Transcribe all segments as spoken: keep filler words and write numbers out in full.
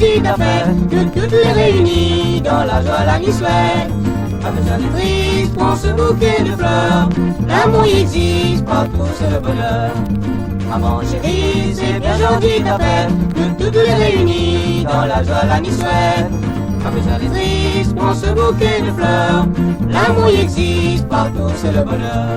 Zoli ta fèt, nou tout lé réini dan la joi, la ni swèt. Pa bezoin d'èt tris, pran se bouké de flèr. Lamour i égzis partou, sé le bonèr. Momon shéri, sé bien zordi ta fèt, nou tout lé réini dan la joi, la ni swèt. Pa bezoin d'èt tris, pran se bouké de flèr. Lamour i égzis partou, sé le bonèr.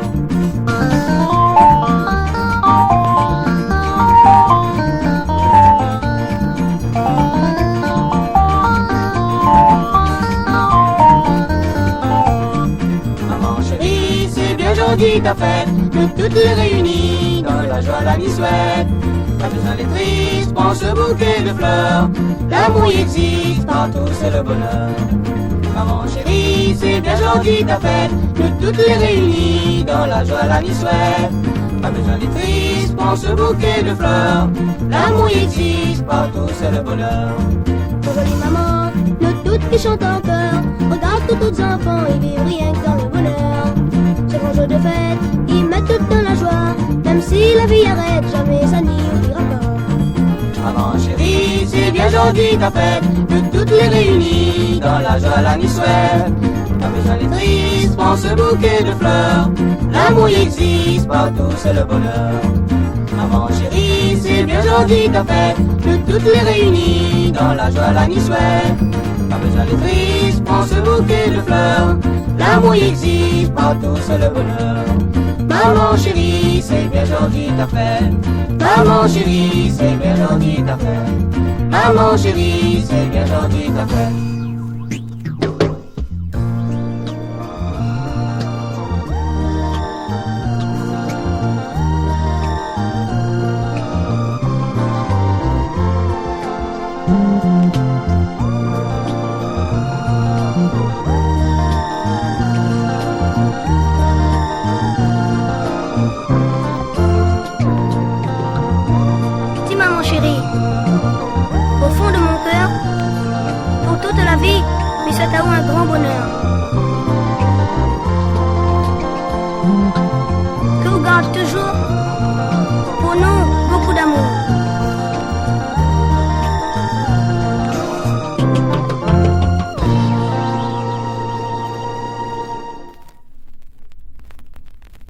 Momon shéri, sé bien zordi ta fèt, nou tout lé réini dan la joi, la ni swèt. Pa bezoin d'èt tris, pran se bouké de flèr. Lamour i égzis partou, sé le bonèr. Momon shéri, sé bien zordi ta fèt, nou tout lé réini dan la joi, la ni swèt. Pa bezoin d'èt tris, pran se bouké de flèr. Lamour i égzis partou, sé le bonèr. Mon zoli momon, nou tout i shant an kèr. Regard tout, tout zanfan, i viv rienk dan le bonèr. Sé gran zour de fèt, i mèt tout dan la joi, mèm si la vi i arèt, zamé sa ni oubli ankor. Momon shéri, sé bien zordi ta fèt, nou tout lé réini dan la joi, la ni swèt. Pa bezoin d'èt tris, pran se bouké de flèr. Lamour i égzis partou, sé le bonèr. Momon shéri, sé bien zordi ta fèt, nou tout lé réini dan la joi, la ni swèt. Pa bezoin d'èt tris, pran se bouké de flèr. Lamour i égzis partou, sé le bonèr. Momon shéri, sé bien zordi ta fèt. Momon shéri, sé bien zordi ta fèt. Momon shéri, sé bien zordi ta fèt. Ti momon shéri, o fon de mon kèr, pou tout la vi, mi swèt aou in gran bonèr. Ke ou gard touzour pou nou